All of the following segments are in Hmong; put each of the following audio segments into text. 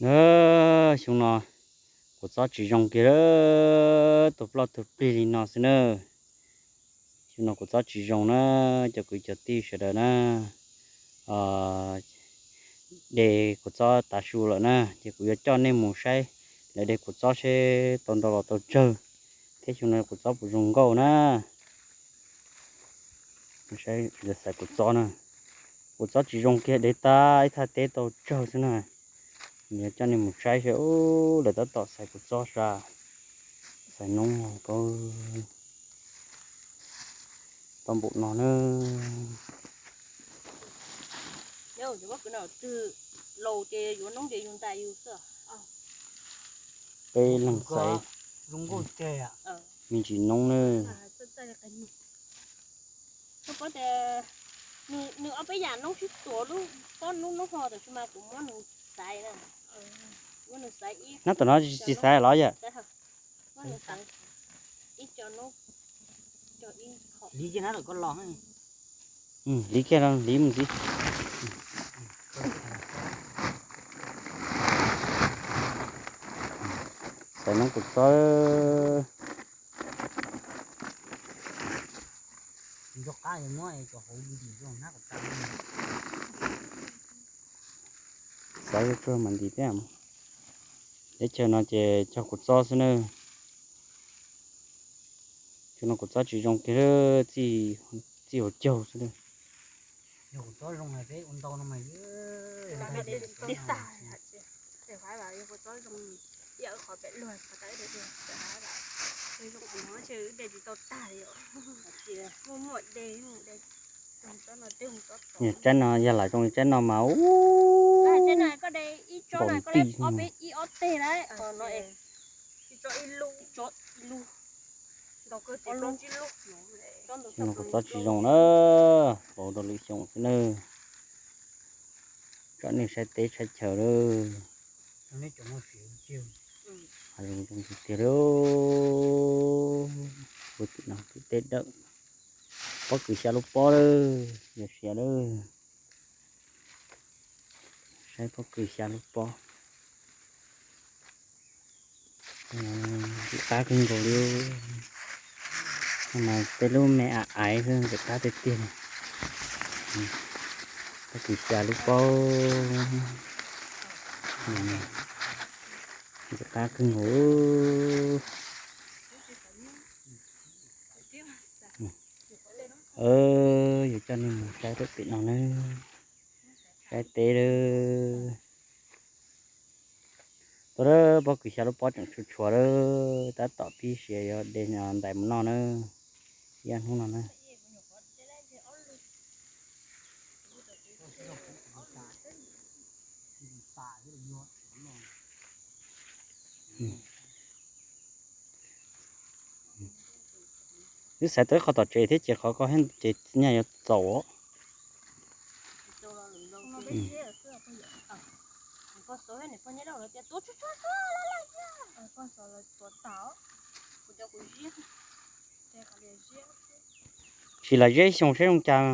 Na, xyoo no kuv txob tsis zoo kiag, tug ploj tug plig li no xwb na. Xyoo no kuv txob tsis zoo na, cov kwv cov tij sawv daws na. De kuv txob tav su lawm na, ces kuv yuav coj nej mus saib lawv de kuv txob seb tau ntau los tau tsawg, thiab xyoo no kuv txob puas zoo nkauj na. Saib lawv xaiv kuv txob na, kuv txob tsis zoo kiag, de tag ib thaj teb tau tsawg xwb na. Yuav coj nej mus saib seb lawv tab tom xaiv kuv txob sas, xaiv noob ko tau npaum no na. Peb leeg xaiv me ntsis noob na. Nws ob peb yam noob sib tua, lub pob lub noob ho, tab sis mas kuv muab nws xaiv, muab nws xaiv ib, nab tom no tsis xaiv los yom? Muab nws xaiv ib co noob, ib co ib qho. Liv kiag los liv mus ntxiv. Xaiv noob kuv txob. Xaiv tsuag mas nti thiab. Teb chaws no ces cog kuv txob xwb na. Cov no kuv txob tsis zoo kiag, txij hauv caug xwb na. Tsaib no yog lam zoo li tsaib no mas ub, npaum ti. Kuv txob tsis zoo na, pauv rau lwm xyoo xwb na. Tsom nej saib teb saib chaw lawm. Zoo tiag tiag li. Ua tim no tim teb dawm. Pob kws xya lub pob lawm, yog sia lawm. Saib pob kws xya lub pob. Ntxim qab kawg nkaus li. Mas tej lub me a aiv xwb ntxim qab tiag tiag li. Pob kws xya lub pob. Ntxim qab kawg nkaus. Yuav coj nej mus saib rau pem no na. Saib teb lawm. Tuaj lawm, pob kws xya lub pob tseem tshuav tshuav lawm, tab tom pib siav yuav de ntais mus noj na. Ib hnub no na. Wb xaiv tau ib qho tom tsev thiab ces qhov ko ces nyaj yuav txaus. Tsis lam ziab xyoo saib zoo cas.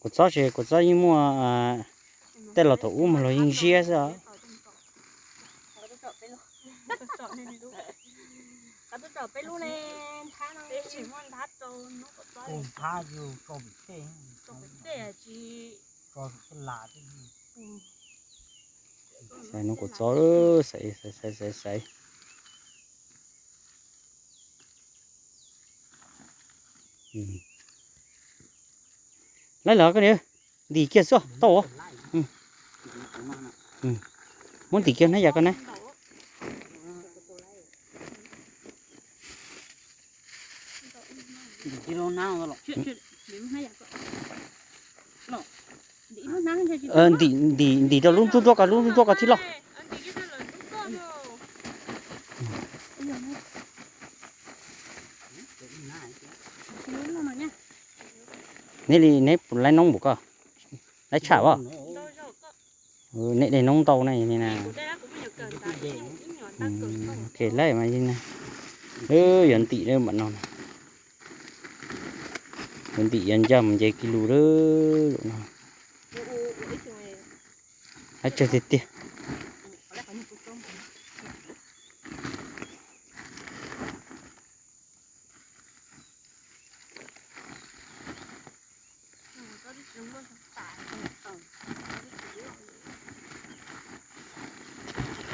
Kuv txob ces kuv txob yeej muaj, tej los thaum ub mas los yeej ziab xwb os. Xaiv noob kuv txob, xaiv xaiv xaiv xaiv. Laib lawm koj niam, ntim kiag xwb tau. Muab ntim kiag hnab yam ko na. Ntim, ntim rau lub ntsuab ntsuab ko, lub ntsuab ntsuab ko thiaj loj. Neb li neb puas laib noob npaum ko? Laib tshaj os. Neb de noob ntau na li na. Laib mas li na. Yog ntim lawm mam no, yog ntim yog ncaj mus nce kiag lug lawm no. Ab tsawg tiag tiag.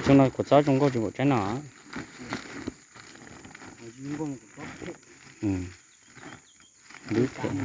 Xyoo no kua txob zoo nkauj tsis npaum tsaib no. Lub phem.